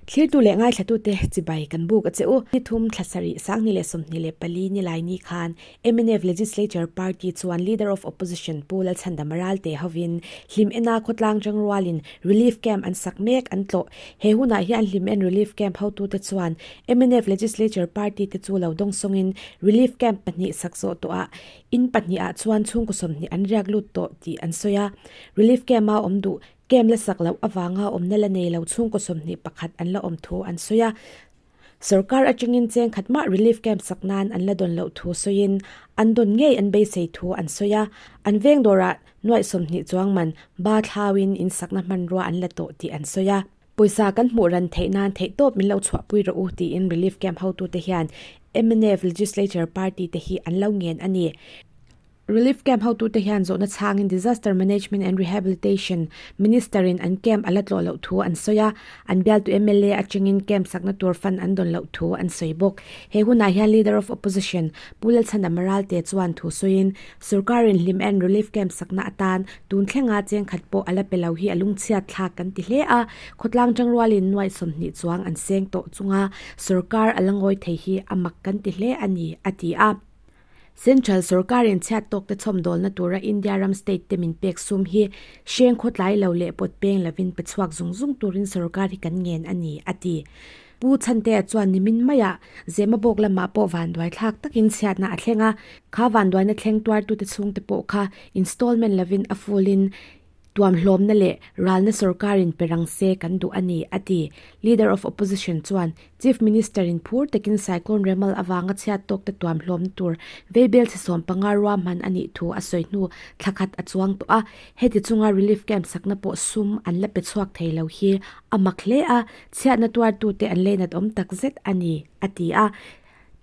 Thlirtu leh ngaithlatute chibai kan buk a che u. Ni thum thla sarih 2024 Nilaini khan mnf Legislature Party chuan Leader of Opposition Pu Lalchhandama Ralte hovin Hlim Ena khawtlang tangrualin Relief Camp an sak mek an tlawh. He hunah hian Hlim En Relief Camp hotute chuan mnf Legislature Party te chu lo dawngsawngin Relief Camp pahnih sak zawh tawhah in pahnihah chuan chhungkaw 20 an riak lut tawh tih an sawi a. Relief Camp-a awm duh Camp la sak loh avanga awmna la nei lo chhungkaw 21 an la awm thu an sawi a. Sorkar atangin cheng khat mah relief camp sak nan an la dawn loh thu sawiin an dawn ngei an beisei thu an sawi a. An veng dawrah nuaih 20 chuang man ba thlauin in sakna hmanrua an la tawh tih an sawi a. Pawisa kan hmuh ran theih nan theihtawp min lo chhuahpui rawh u tiin relief camp hotute hian mnf Legislature Party te hi an lo ngen a ni. Relief camp hotute hian zawhna chhangin Disaster Management and Rehabilitation Minister-in an camp a la tlawh loh thu an sawi a, an bialtu mla atangin camp sakna tur fund an dawn loh thu an sawi bawk. He hunah hian Leader of Opposition Pu Lalchhandama Ralte chuan thu sawiin, Sorkarin hlim en relief camp sakna atan tun thlenga cheng khat pawh a la pe lo hi a lungchhiat thlak kan ti hle a, khawtlang tangrualin nuaih 20 chuang an seng tawh chunga sorkar a la ngawi thei hi a mak kan ti hle a ni, a ti a. Central sorkarin chhiat tawkte chhawmdawlna tura India ram state te min pek sum hi hreng khawtlai lo leh pawt peng lovin pe chhuak zung zung turin sorkar hi kan ngen a ni, a ti. Pu Chhantea chuan nimin maiah Zemabawk lamah pawh vanduai thlak takin chhiatna a thleng a, kha vanduaina thleng tuartute chhungte pawh kha installment lovin a full in Tuamhlawmna leh ralna sorkarin pe rang se kan duh a ni, a ti. Leader of Opposition chuan Chief Minister-in phur takin Cyclone Remal avanga chhiat tawkte tuamhlawmna tur veibel chhe 15 ruahman a nih thu a sawi hnu thla khat a chuang tawh a. Heti chunga relief camp sakna pawh sum an la pe chhuak thei lo hi a mak hle a, chhiatna tuartute an leinat awm tak zet a ni, a ti a.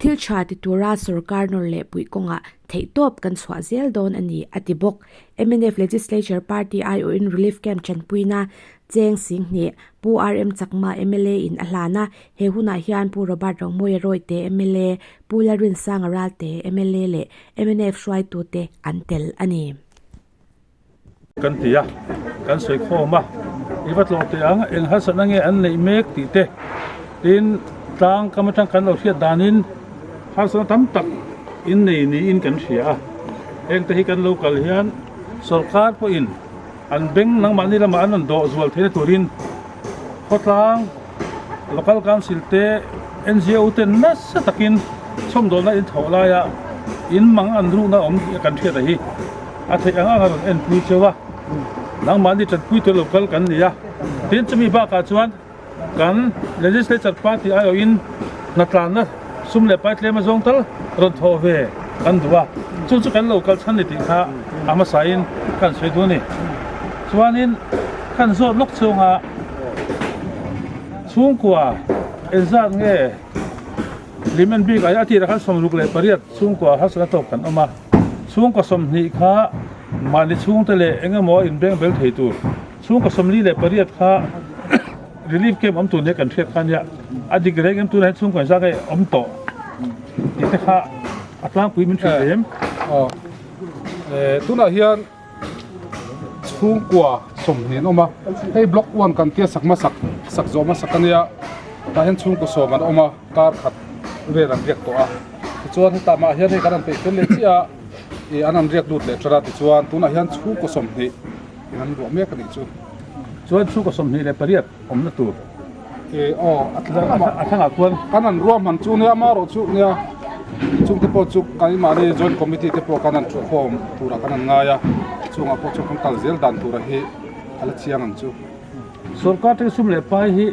Thil tha ti tura sorkar nawr leh puih kawngah theihtawp kan chhuah zel dawn a ni, a ti bawk. Mnf Legislature Party aiawhin Relief Camp tanpuina Cheng Singhnih, Pu RM Chakma mla in a hlan a, he hunah hian Pu Robert Romawia Rawite mla, Pu Lalrinsanga Ralte mla leh mnf hruaitute an tel a ni. Kan ti a, kan sawi khawm a, i va tlawh teh ang, eng harsatna nge an neih mek tih te, tin tlang kam atang kan lo hriat danin harsatna tam tak in nei niin kan hria a, heng te hi kan lo kal hian sawrkar pawhin an beng nangmahni lamah an rawn dawh zual theihna turin khawtlang local council te NGO te nasa takin chhawmdawlna in thawh laia in mang an ruhna awm tih kan hriat a hi. A theih ang ang a rawn enpui cheu a, nangmahni tanpui tur lo kal kan ni a. Tin, chumi bakah chuan kan Legislature Party aiawhin hnatlanna sum leh pai tlem azawng tal rawn thawh ve kan duh a, chu chu kan lo kal chhan ni tih kha a hmasain kan sawi duh a ni. Chuanin kan zawt lawk chhunga chhungkua engzat nge Lim en bik ai a tirah khan 68 chhungkua harsatna tawk kan awm a, chhungkaw 20 kha mahni chhungte leh eng emaw a inbeng bel thei tur, chhungkaw 48 kha relief camp awm tur nia kan hriat kha nia, a dik reng em tunah hian chhungkaw inzah nge awm tawh tih te kha a tlangpui min hrilh em? Aw, tunah hian chhungkua 20 an awm a, hei block one kan tia sak hmasak sak zawh hmasak a nia tah hian chhungkaw 10 an awm a kar khat vel an riak tawh a tichuan hetah mah hian hei kan han peih fel leh chiah a ih an han riak lut leh tara tichuan tunah hian chhungkaw 20 in an ruah mek a nih chu. Chuan chhungkaw 28 awmna tur ih aw a thlang lamah a thlangah khuan kan han ruah hman chu nia amaherawh chu nia chungte pawh chu keimahni joint committee te pawh kan han thukhawm turah kan han ngai a chungah pawh chuan kan kal zel dan tura hi a la chiang ang chu. Sorkar te sum leh pai hi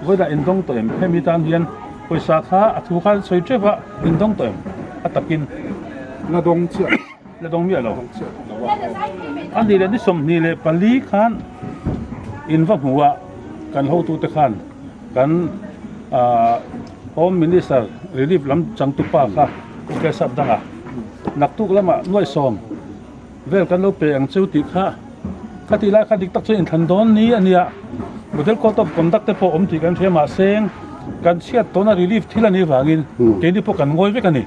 vawilah indawng tawh em? Hemi tan hian pawisa kha a thu khan sawi tep a, indawng tawh em? A takin. La dawng chiah. La dawng miah lo. A nih leh ni 24 khan in va hmu a, kan hotute khan kan Home Minister Relief lam changtupa kha Pu Kesap danga naktuk lamah nuaih 10 vel kan lo pe ang cheu tih kha kha tih lai kha dik tak chuan inthlan dawn ni a nia. Model Code of Conduct te pawh awm tih kan hria mahse kan chhiat tawhna relief thil a nih vangin keini pawh kan ngawi vek a ni.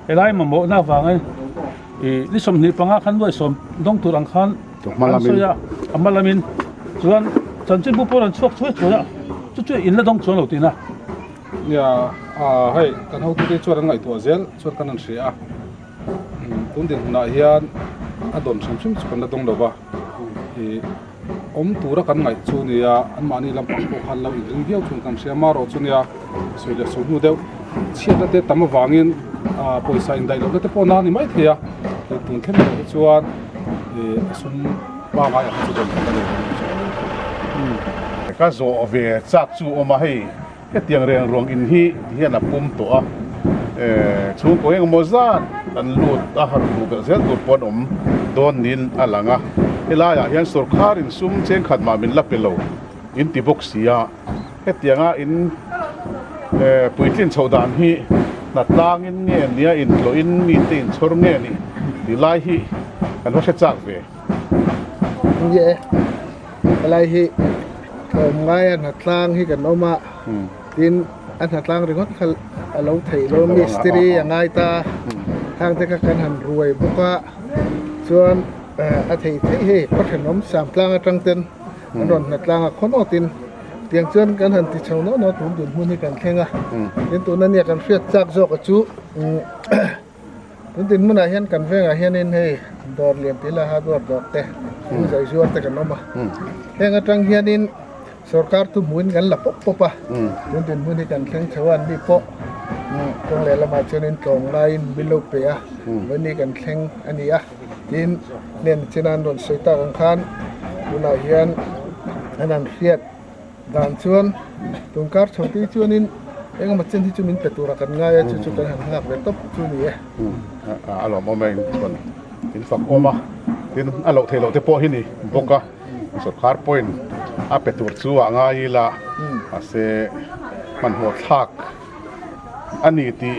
Helai mamawhna avangin ih ni 25 khan nuaih 10 dawng tur ang khan an sawi a, a hma lamin chuan chanchinbu pawh rawn chhuak chhuai chhuai a. Chu chu in la dawng chuang lo tihna. Nia, hei kan hotute chuan an ngaihtuah zel chuan kan han hria a, tun dinhmunah hian a dawn hrim hrim chu kan la dawng lo va, ih awm tura kan ngaih chu nia anmahni lampang pawh khan lo inring viau chuan kan hria marawh chu nia sawi leh sawi hnu deuh chhiatna te tam avangin pawisa indaih lohna te pawh na ni maithei a, tun thleng erawh hi chuan ih a sum Pangai ang chu dawn ka nei lo chu. Ka zawh ve chak chu awm a, hei hetiang reng ruang in hi ti hian a pum tawh a, chhungkaw engemaw zat an lut a har duh belh zel tur pawh an awm dawn niin a lang a, helaiah hian sawrkhar in sum chengkhat mah min la pe lo in ti bawk si a, hetianga in puitlin chhoh dan hi hnatlangin nge nia intlawhin mite inchhawr nge ni tih lai hi kan va hre chak ve. Nge helai hi tlawmngaia hnatlang hi kan awm a tin a hnatlang ringawt kha a lo theih lo mistiri a ngai ta hang te kha kan han ruai bawk a chuan a thei theih hei khaw thenawm samtlang atang ten an rawn hnatlang a khaw nawtin tiang chuan kan han ti chho nawh nawh tun dun hmun hi kan thleng a tin tuna nia kan hriat chak zawk a chu. Tun dinhmunah hian kan vengah hianin hei dawr lian tih la hardware dawr te thil zai zuar te kan awm a heng atang hianin sorkar thu hmuhin kan la pawp pawp a tun dinhmun hi kan thleng chho a an ni pawh kawng leh lamah chuanin tlawm ngaiin min lo pe a vawiin kan thleng a ni a tin hnen china an rawn sawi tak ang khan tunah hian an han hriat Dan chuan tun kar chho tih chuanin engemaw chen hi chu min pe tura kan ngai a, chu chu kan han nghak ve tawp chu ni e. A lawmawm e, in chuan in fak awm a, tin a loh theih loh te pawh hi ni bawk a, sawrkar pawhin a pe tur chu a ngai ila, mahse hmanhmawh thlak a ni tih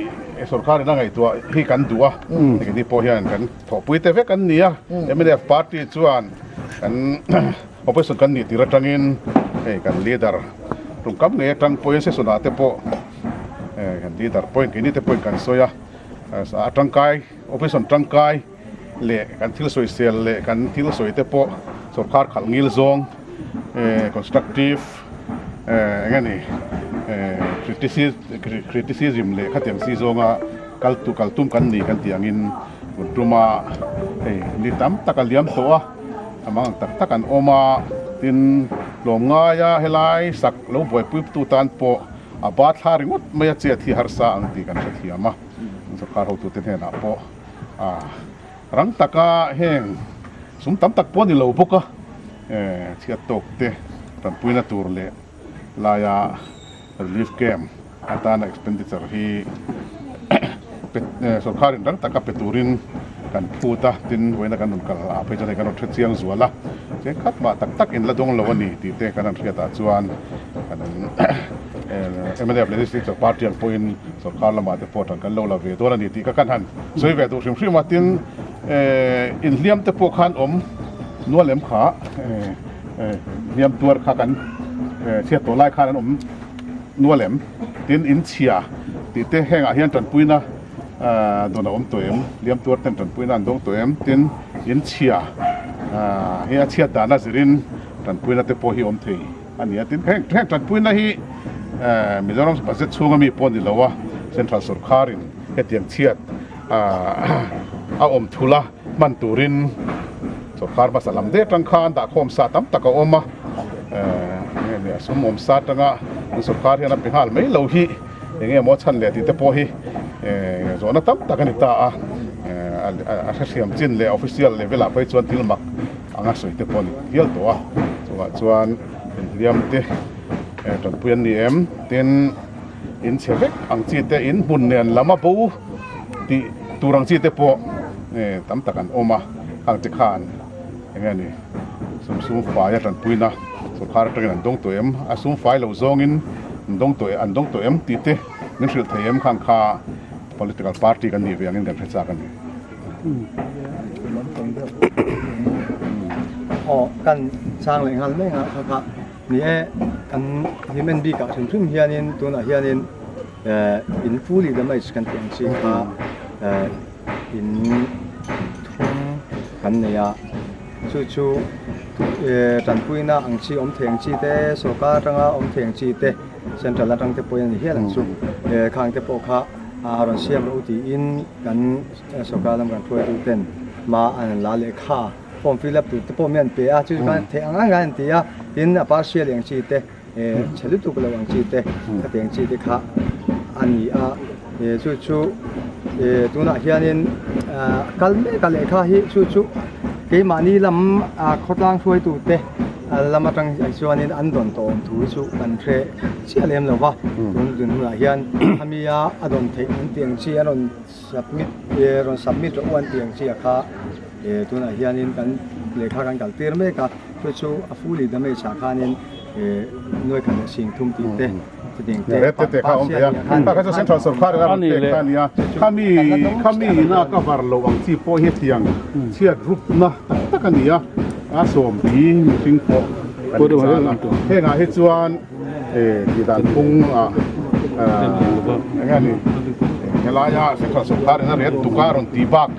sawrkarin a ngaihtuah hi kan duh a, hengte pawh hian kan thawhpui te vek an ni a, mnf party chuan kan. Opposition kan nih tir atangin hei kan leader tungkam ngei atang pawhin session ah te pawh kan leader pawhin keini te pawhin kan sawi a, a tangkai opposition tangkai leh kan thil sawisel leh kan thil sawi te pawh sorkar khalh ngil zawng constructive eng nge ni criticism leh khatiang si zawnga kal tu kal tum kan ni kan tih angin tun tuma hei ni tam tak a liam tawh a. A mang ang tak tak an awm a, tin tlawmngaia helai sak lo buaipui tu tan pawh a ba thla ringawt mai a chet hi harsa ang tih kan hrethiam a, sorkar hotute hnenah pawh a rang taka heng sum tam tak pawh a ni lo bawk a, chhiat tawk te tanpuina tur leh laia relief camp atana expenditure hi sorkarin rang taka pe turin kan phut a, tin vawiina kan rawn kal ah phei chuan hei kan rawn hre chiang zual a, cheng khat mah tak tak in la dawng lo a ni tih te kan han hriat ah chuan kan mnf legislature party ang pawhin sorkar lamah te pawh tan kan lo la ve dawn a ni tih kha kan han sawi ve duh hrim hrim a, tin inhliam te pawh khan awm nual em kha hliam tuar kha kan chhiat tawh lai khan an awm nual em? Tin in chhia tih te hengah hian tanpuina dawn a awm tawh em? Hliam tuar ten tanpuina an dawng tawh em? Tin in chhia hi a chhiat dana zirin tanpuina te pawh hi awm thei a ni a. Tin heng heng tanpuina hi Mizoram budget chhunga mi pawh a ni lo a, Central sawrkharin hetiang chhiat a awm thul a hman turin sawrkar hmasa lam deuh atang khan dahkhawm sa tam tak a awm a, enge ni a sum awm sa atanga an sawrkar hian a pe nghal mai lo hi enge maw chhan leh tih te pawh hi zawhna tam tak a ni ta a, a hrethiam chin leh official level ah phei chuan thil mak anga sawi te pawh a ni hial tawh a, chungah chuan inhliam te tanpui an ni em tin in chhe vek ang chi te in hmun nen lam a bo tih tur ang chi te pawh tam tak an awm a khang te khan eng nge ni sum sum fai a tanpuina sawrkar atangin an dawng tawh em a sum fai lo zawngin an dawng tawh an dawng tawh em tih te min hrilh thei em khang kha political party kan nih ve angin kan hre chak a ni. Aw kan chang leh nghal mai ang a kha kha Ni e, kan hlimen bikah hrim hrim hianin tunah hianin in fully damage kan tih ang chi kha in thum kan nei a, chu chu tanpuina ang chi awm thei ang chi te sorkar atanga awm thei ang chi te central atang te pawhin a ni hial ang chu khang te pawh kha a rawn siam rawh u tiin kan sorkar lam kan hruaitu ten hma an han la leh kha form fill up tur te pawh mi an pe a chu chu khan theih ang ang an ti a tin a partial ang chi te chhe lutuk lo ang chi te khatiang chi te kha a ni a chu chu tunah hianin kal mek a lehkha hi chu chu keimahni lam khawtlang hruaitu te lam atang chuanin an dawn tawh awm thu hi chu kan hre chiah lem lo va tun dinhmunah hian ami a a dawn theih an tih ang chi a rawn submit rawn submit rawh u an tih ang chi a kha tunah hianin kan lehkha kan kal tir mek a chu chu a fully damage ah khanin nuai khat leh sing thum tih te chutiang te Red te te kha awm thei a kha kha chu central sorkar in a rawn pek kha a nia khami khami ina a cover loh ang chi pawh hi hetiang chhiat rupna tak tak a ni a a sawmpi mihring pawh kan inchang a hengah hi chuan tih dan phung ah eng nge ni helaia central sorkar in a ret tuk a rawn tih bak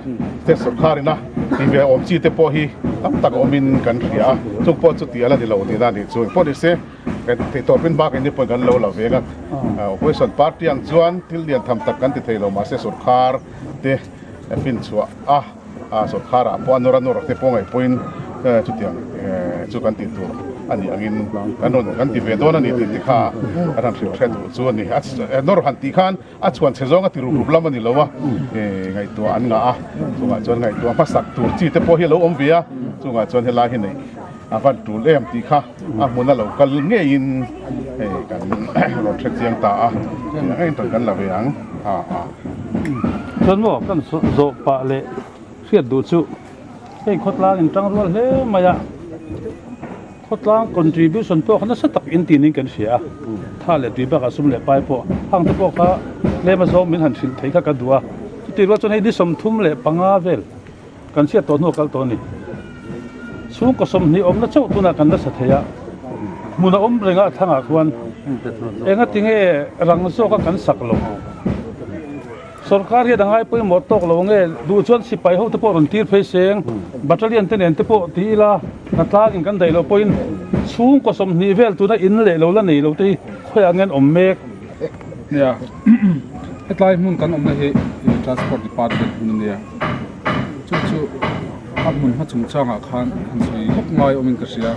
state sorkar ina tih ve awm chi te pawh hi tam tak awmin kan hria a chung pawh chu tih a la ni lo tihna a nih chu engpawh ni se kan theih tawpin bak in ni pawhin kan lo la veng a opposition party ang chuan thil lian tham tak kan ti thei lo mahse sorkar te finchhuah a a sorkar ah pawh a nawr a nawr te pawh ngaih pawhin chutiang chu kan tih tur a nih angin kan rawn kan ti ve dawn a ni tih te kha kan han hrilh hre duh chu a ni a nawr han tih khan a chhuan chhe zawng a ti rup rup lam a ni lo a ngaihtuah an ngah a chungah chuan ngaihtuah hmasak tur chi te pawh hi a lo awm ve a chungah chuan helai hi neih a van tul em tih kha a hmun a lo kal ngeiin hei kan rawn hre chiang ta a engin rawn kan la ve ang a a. Chuan maw kan zawh pah leh hriat duh chu heng khawtlang in tang rual hle mai a khawtlang contribution pawh kha nasa tak in tin in kan hria a tha leh tui bakah sum leh pai pawh hang te pawh kha tlem a zawng min han hrilh thei kha ka duh a chutih rual chuan hei ni 35 vel Kan hriat tawh hnu a kal tawh a ni. Chhungkaw 20 awmna chauh tunah kan la sa thei a, hmun a awm reng a thlangah khuan engati nge rang zawka kan sak lo? Sorkar hian a ngai pawimawh tawk lo nge duh chuan sipai ho te pawh rawn tir phei seng, battalion te nen te pawh ti ila hnatlangin kan daih loh pawhin chhungkaw 20 vel tuna in leh lo la nei lo te hi khawiah nge an awm mek? Nia, hetlai hmun kan awmna hi Transport Department hmun a nia. Chu chu a hmun hma chungchangah khan han sawi lawk ngai awmin ka hria.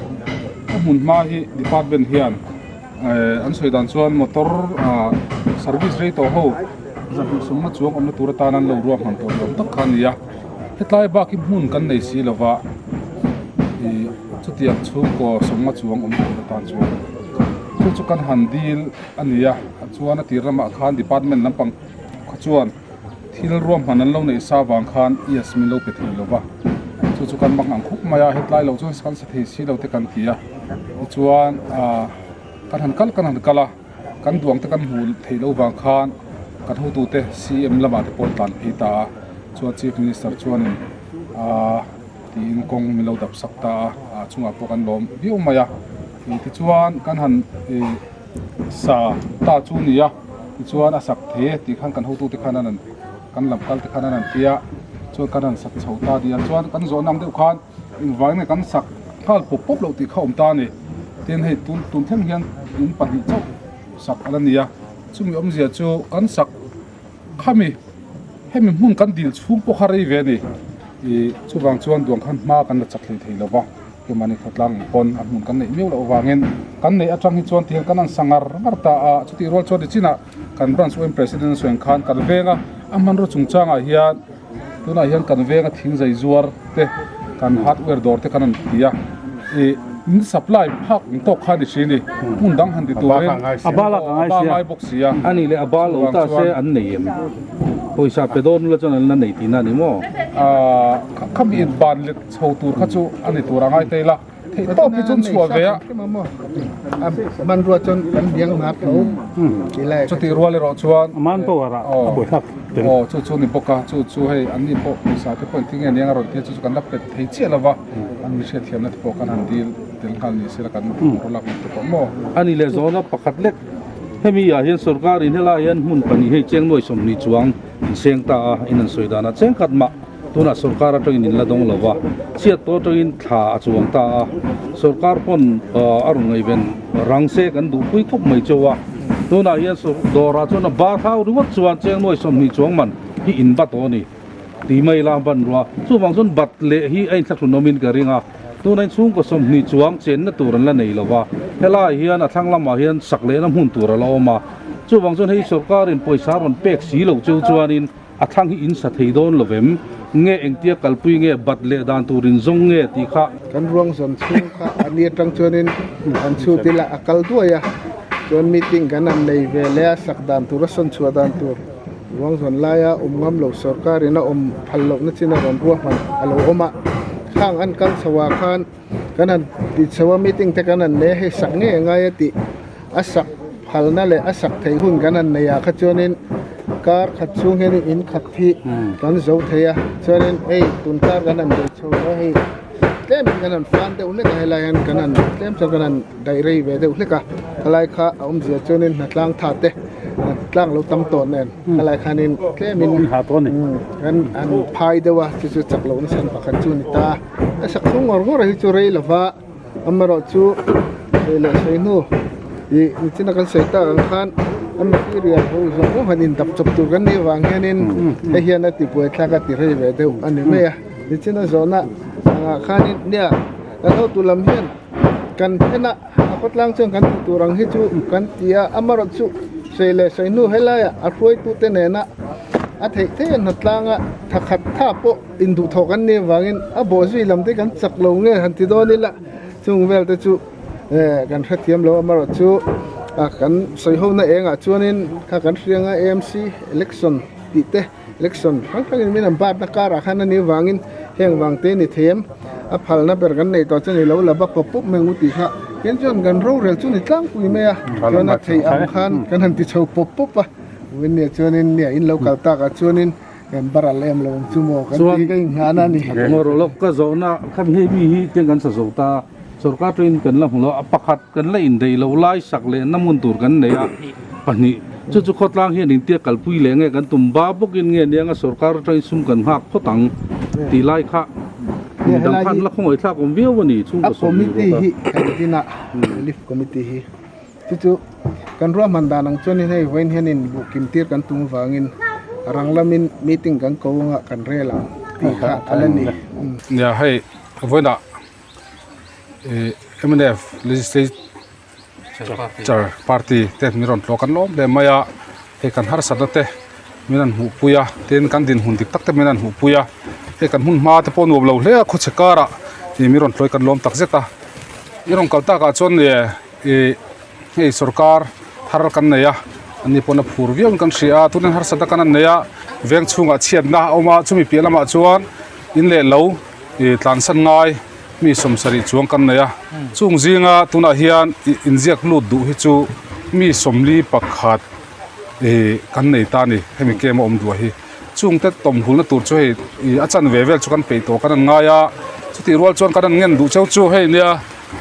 A hmun hma hi department hian an sawi dan chuan motor ah service rei tawh ho zahmawh sumna chuang awmna tur atan an lo ruahman tawh ni awm tak kha a ni a. Hetlai bak hi hmun kan nei si lova ih chutiang chhungkaw sawmnga chuang awm tur atan chuan chu chu kan han dil a ni a. Chuan a tir lamah khan department lampang kha chuan. Thil ruahman an lo neih sa vang khan yes min lo pe thei lo va, chu chu kan mang ang khawp mai a, hetlai lo chuan kan sa thei si lo te kan ti a, tichuan ah kan han kal kan han kal a, kan duang te kan hmu theih loh vang khan kan hotute CM lamah te pawh an tlan phei ta a, chuan Chief Minister chuanin ah tiin kawng min lo dap sak ta a, ah chungah pawh kan lawm viau mai a, tichuan kan han ih. Sa ta chu a ni a, tichuan a sak thei e tih khan kan hotute khan an han kan lam kal te khan an han ti a, chuan kan han sak chho ta a ni a, chuan kan zawh nang deuh khan engvangin nge kan sak nghal pawp pawp loh tih kha a awm ta a ni. Tin hei tun tun thleng hian in pahnih chauh sak a la ni a, chumi awmzia chu kan sak khami hemi hmun kan dil chhung pawh kha rei ve a ni, ih chuvang chuan duang khan hma kan la chak hlei thei lo va. Keimahni khawtlang ang pawn a hmun kan neih miau loh avangin kan neih atang hi chuan tihian kan an sa ngar ngar ta a, chutih rual chuan nichinah kan branch UM president a sawi ang khan kan venga a hmanraw chungchangah hian tunah hian kan venga thingzai zuar te kan hardware dawr te kan han ti a ih min supply phak ang tawk kha a ni hri ni hmun dang han ti turin a bal a ngai bawk si a a nih leh a bal lo ta se an nei em pawisa pe dawn ula chuan an la nei tihna a ni maw? Ahh khami inban let Chho tur kha chu a ni tur a ngai ta ila, theih tawp hi chuan chhuah ve a. Hmanrua chuan kan biang nghat lo ti lai. Chutih rual erawh chuan A man power a a buai thlak tel. Aw chu chu ni bawk a, chu chu hei an ni pawh pawisa te pawh engtin nge aniang a rawn tia chu chu kan la pet thei chiah lo va, an mi hriatthiamna te pawh kan han dil tel nghal ni sela kan rawh lak lut te pawh maw. A ni leh zawhna pakhat lek, hemi ah hian sorkar in helai hian hmun pahnih hei cheng nuai 20 chuang in seng ta a, in an sawi danah cheng khat mah. Tunah sorkar atangin in la dawng lo va, chhiat tawh atangin thla a chuang ta a, sorkar pawn a rawn ngaihven rang se kan duhpui khawp mai chauh a. Tunah hian dawrah chuan a bar thau ringawt chuan cheng nuai 20 chuang man hi in bat aw ni tih mai la ban rua. Chuvang chuan bat leh hi a inthlahrun awmin ka ring a, tunah hian chhungkaw 20 chuang chenna tur an la nei lo va, helaiah hian a thlang lamah hian sak lehna hmun tur a la awm a. Chuvang chuan hei sorkarin pawisa rawn pek si loh cheu chuanin a thlang hi in sa thei dawn lo vem? Nge engtia kalpui nge bat leh dan tur in zawng nge tih kha. Kan ruang zawn chhung kha a ni atang chuanin an chhut ila a kal duai a, chuan meeting kan han nei ve leh a, sak dan tur a sawn chhuah dan tur ruang zawn laia awm ngam lo sorkarin a awm phal lohna chin a rawn ruahman a lo awm a, khang an kal chho ah khan kan han ti chho a meeting te kan han nei a, hei sak ngei a ngai a tih a sak phalna leh a sak theih hun kan han nei ah kha chuanin kar khat chhung hianin in khat hi kan zo thei a chuanin hei tun kar kan han bei chho a hei tlemin kan han fan deuh hlek a helai hian kan han tlem chuan kan han daih rei ve deuh hlek a helai kha a awmzia chuanin hnatlang tha te hnatlang lo tam tawh nen helai khanin tlemin kan han phai deuh a chu chu chak lohna chhan pakhat chu a ni ta a sak chhung ngawr ngawr hi chu rei lova. Amaherawhchu sawi leh sawi hnu ih nichina kan sawi tak ang khan a material ho zawng zawng han indap chawp tur kan nih vang hianin hei hian a ti buaithlak a ti rei ve deuh a ni mai a nichina zawhna angah khanin nia kan hotu lam hian kan then a a khawtlang chuan kan ti tur ang hi chu kan ti a amaherawhchu sawi leh sawi hnu helaiah a hruaitute nena a theih theih a hnatlanga thakhat tha pawh. Induhthawh kan nih avangin a bawhzui lam te kan chak lo nge han ti dawn ila chung vel te chu eh kan hrethiam lo amaherawh chu ah kan sawi ho na engah chuanin kha kan hria anga AMC election tih te election hrang hrangin min an bat na karah khan a nih avangin heng vang te ni thei em a phalna ber kan neih tawh chuan i lo la va pawp pawp mai ang u tih kha tin chuan kan rorel chu ni tlangpui mai a chuan a theih ang khan kan han ti chho pawp pawp a nia chuanin nia in lo kal takah chuanin. Kan baral em lo ang chu maw kan ti ka inghahna a ni. Ngaw lawk ka zawhna kha mi hei mi hi tiang kan sa zo ta sorkar train kan la hmu lo a pakhat kan la indaih lo lai sak leh na hmun tur kan nei a pahnih chu chu khawtlang hian engtia kalpui leh nge kan tum ba bawkin nge nia nga sorkar atangin sum kan nghak phawt ang tih lai kha midang khan la khawngaih thlak awm viau a ni chhungkaw sawm ni rawh ka. A committee hi kan din a relief committee hi Chu chu kan ruahman dan ang chuanin hei vawiin hianin luh kim tir kan tum vangin rang lamin meeting kan ko anga kan rel ang tih kha a la ni. Nia hei vawiinah ih mnf legislature party te min rawn tlawh kan lawm hle mai a hei kan harsatna te min rawn hmuhpui a tin kan dinhmun dik tak te min rawn hmuhpui a hei kan hmun hma te pawh nuam lo hle a khawchhe karah ih min rawn tlawih kan lawm tak zet a i rawn kal takah chuan ih. Ih hei sorkar thar kan nei a ani pawn a phur viau in kan hria a tunin harsatna kan han nei a veng chhungah chhiatna a awm a chumi piah lamah chuan in leh lo ih tlansan ngai mi 70 chuang kan nei a chung zinga tunah hian ih inziak lut duh hi chu mi 41 ih kan nei ta a ni hemi camp a awm duah hi chungte tawmhulna tur chu hei ih a chanve vel chu kan peih tawh kan han ngai a chutih rual chuan kan han ngen duh cheu chu hei nia.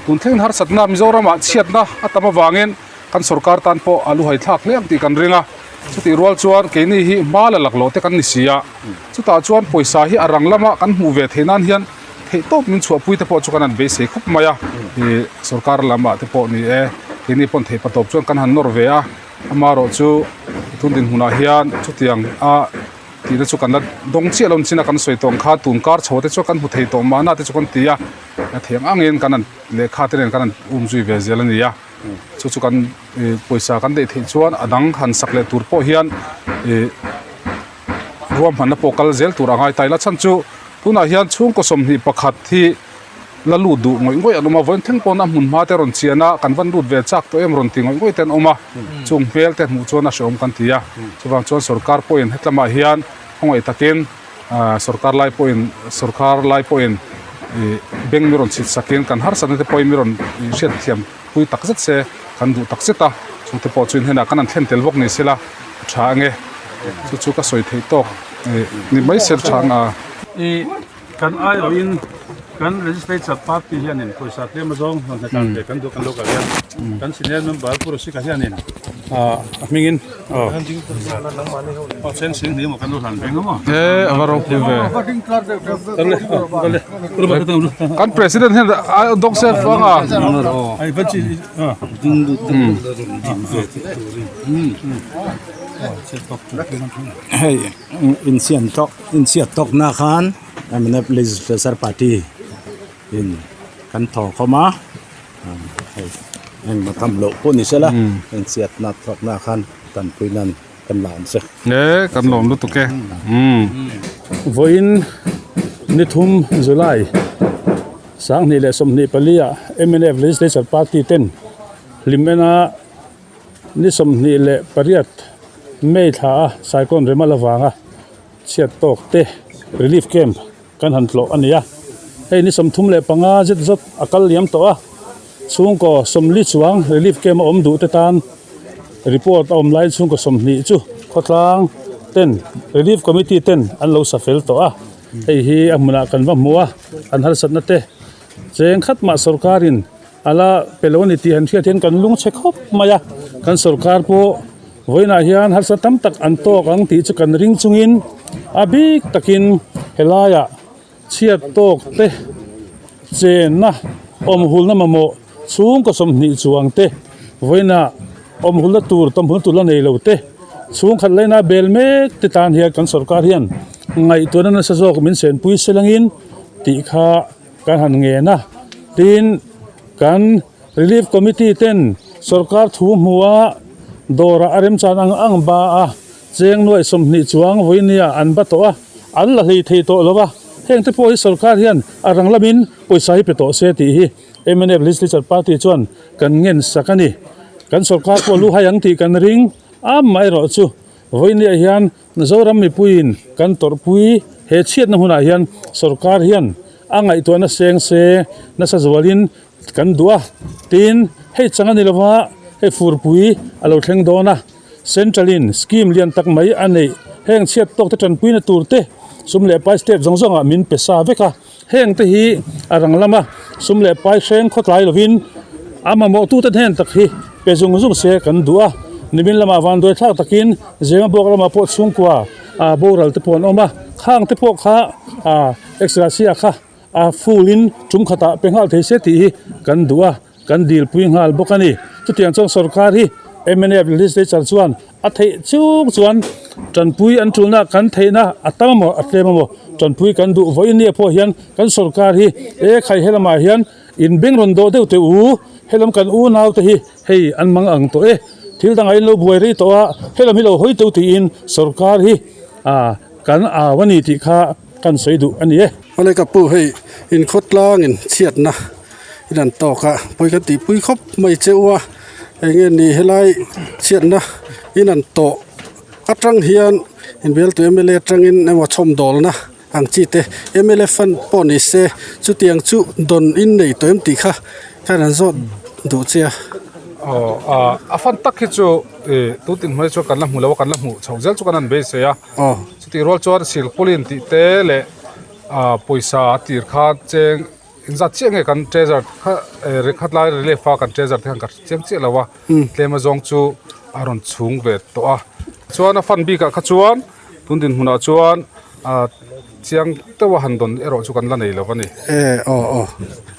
Tun thleng harsatna Mizoramah chhiatna a tam avangin kan sorkar tan pawh a luhai thlak hle ang tih kan ring a, chutih rual chuan keini hi hma la lak loh te kan ni si a, chutah chuan pawisa hi a rang lama kan hmuh ve theih nan hian theihtawp min chhuahpui te pawh chu kan han beisei khawp mai a, ih sorkar lamah te pawh ni e, keini pawn theih patawp chuan kan han nawr ve a, amaherawhchu tun dinhmunah hian chutiang a. Tihna chu kan la dawng chiah lo chin a kan sawi tawh ang kha tun kar chho te chu kan hmu thei tawh mahna te chu kan ti a a thiang angin kan han lehkha te nen kan han um zui ve zel a ni a chu chu kan ih pawisa kan daih theih chuan a dang han sak leh tur pawh hian ih ruahmanna pawh kal zel tur a ngai ta ila chhan chu tunah hian chhungkaw 21 hi la lut duh ngawih ngawih an awm a vawiin thleng pawn a hmun hma te rawn chian a kan van lut ve chak tawh em rawn ti ngawih ngawih te an awm a chung hmel te hmuh chuan a hrehawm kan ti a chuvang chuan sorkar pawhin hetlamah hian khawngaih takin ah sorkar lai pawhin sorkar lai pawhin ih bank mi rawn chhit sakin kan harsatna te pawhin mi rawn ih hriatthiam pui tak zet se kan duh tak zet a chung te pawh chu inhenah kan han thlen tel bawk ni sela a tha ange chu chu ka sawi theih tawk ih ni mai se tha ang a. Kan aiawhin kan Legislature Party hianin pawisa tlem azawng rawn hnathlan ve kan duh kan local hian kan senior member Pu Rosika hianin A hmingin aw aw cheng sing hnih emaw kan lo hlan ve ngam a. E a va ropui ve. Kan president hian a dawng se fang a. Ai va chi a. Hei insiam tawk inchhiat tawkna khan mnf legislature party in kan thaw khawm a. Hei engmah tham loh pawh ni sela inchhiatna thawkna khan tanpui nan kan la awm se. E kan lawm lutuk e. Vawiin ni thum July 2024 ah mnf Legislature Party ten hlim ena ni 28 May thla a Cyclone Remal avanga chhiat tawk te relief camp Kan han tlawh a ni a, hei ni 35 zet zawt a kal liam tawh a, chhungkaw 40 chuang relief camp a awm duh te tan report a awm laiin chhungkaw 20 chu khawtlang ten relief committee ten an lo sa fel tawh a, hei hi a hmunah kan va hmu a, an harsatna te cheng khat mah sorkarin a la pe lo a ni tih han hriat hian kan lung chhe khawp mai a, kan sorkar pawh Vawiinah hian harsa tam tak an tawk ang tih chu kan ring chungin a bik takin helaiah chhiat tawk te chenna awmhulna mamawh chhungkaw 20 chuang te vawiinah awmhulna tur tawmhulna tur la nei lo te chhungkhat laina bel mek te tan hian kan sorkar hian ngaihtuahna nasa zawk min senpui selangin tih kha kan han ngen a tin kan Relief Committee ten sorkar thu hmua dawrah a remchan ang ang ba a, cheng nuaih 20 chuang vawinia an ba tawh a, an la hlei thei tawh lo a, heng te pawh hi sorkar hian a rang lamin pawisa hi pe tawh se tih hi mnf Legislature Party chuan kan ngen sak a ni. Kan sorkar pawh lu hai ang tih kan ring amaherawh chu vawinia hian Zoram mipuiin kan tawrhpui he chhiatna hunah hian sorkar hian a ngaihtuahna seng se nasa zualin kan duh a, tin hei chang a ni lova hei furpui a lo thleng dawn a, central in scheme lian tak mai a neih heng chhiat tawk te tanpuina tur te sum leh pai state zawng zawngah min pe sa vek a, heng te hi a rang lama sum leh pai hreng khawtlai lovin a mamawh tute hnen tak hi pe zung zung se kan duh a, nimin lamah vanduai thlak takin Zema buak lamah pawh chhungkua boral te pawh an awm a, khang te pawh kha extra kha. A full in tum khatah pe nghal thei se tih hi kan duh a, kan dilpui nghal bawk a ni. Chutiang chuan sorkar hi mnf legislature chuan a theih chung chuan tanpui an tulna kan theihna a tam emaw a tlem emaw tanpui kan duh vawiin nia pawh hian kan sorkar hi e khai helamah hian in beng rawn dawh deuh teh u, helam kan unau te hi hei an mang ang tawh e, thil dangah in lo buai rei tawh a, helam hi lo hawi teuh tiin sorkar hi kan au a ni tih kha kan sawi duh a ni e. Awle ka pu hei inkhawtlang in chhiatna in an tawk a pawi kan tih pui khawp mai che u a eng nge ni helai chhiatna in an tawh atang hian inbialtu mla atangin emaw chhawmdawlna ang chi te mla fund pawh ni se chutiang chu dawn in nei tawh em tih kha khan an zawt duh che a. Aw ah a fund tak hi chu ih tun tin hmai chuan kan la hmu lo a kan la hmuh chho zel chu kan han beisei a. Chutih rual chuan silpawlin tih te leh ah pawisa a tir kha cheng engzat chiah nge kan treasure kha eh rekhat lai relief a kan treasure te khan ka hre chiang chiah lo a tlem azawng chu a rawn chhung ve tawh a chuan a fund bikah kha chuan tun dinhmunah chuan ah chiang deuh a han dawn erawh chu kan la nei lo a ni. E aw aw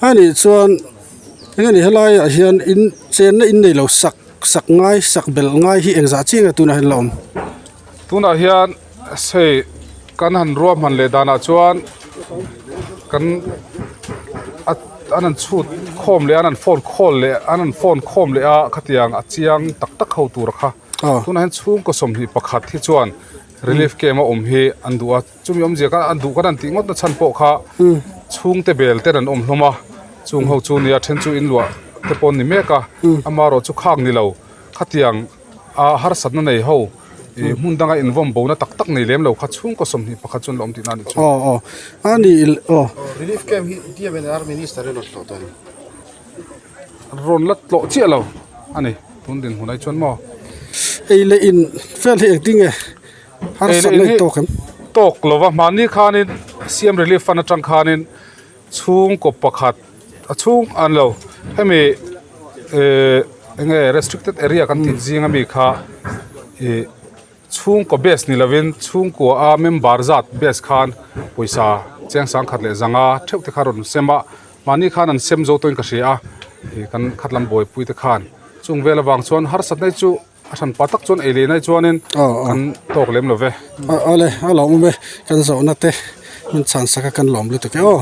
a nih chuan eng nge ni helaiah hian in chenna in nei lo sak sak ngai sak belh ngai hi engzah chiah nge tunah hian la awm. Tunah hian hei kan han ruahman leh danah chuan kan an han chhut khawm leh a an han phone call leh an han phone khawm leh a khatiang a chiang tak tak ho tur kha tunah hian chhungkaw 21 hi chuan relief camp a awm hi an duh a chumi awmzia kha an duh kan han tih ngawt na chhan pawh kha chhungte bel ten an awm hlawm a chung ho chu nia then chu inluah te pawh an ni mek a amaherawh chu khak ni lo khatiang a harsatna nei ho ih hmun danga invawm bona tak tak nei lem lo kha chhungkaw 21 chuan la awm tihna a ni chu. Aw aw a ni aw. Relief camp hi DMNR minister in rawn tlawh tawh a ni. Rawn la tlawh chiah lo a ni tun dinhmun ai chuan maw. Ei leh in vel hi engtin nge harsatna i tawk em? Tawk lova mahni khanin CM relief fund atang khanin chhungkaw pakhat a chhung an lo hemi eh. enge restricted area kan tih zing ami kha ih chhungkaw base ni lovin chhungkua a member zat base khan pawisa cheng sangkhat leh zanga theuh te kha rawn sem a mahni khan an sem zo tawhin ka hria a ih kan khat lam buaipui te khan chung vel avang chuan harsatna hi chu a hran pa tak chuan ei leh nai chuanin kan tawk lem lo ve. Awle a lawm awm e kan zawhna te min chhan sak a kan lawm lutuk e aw.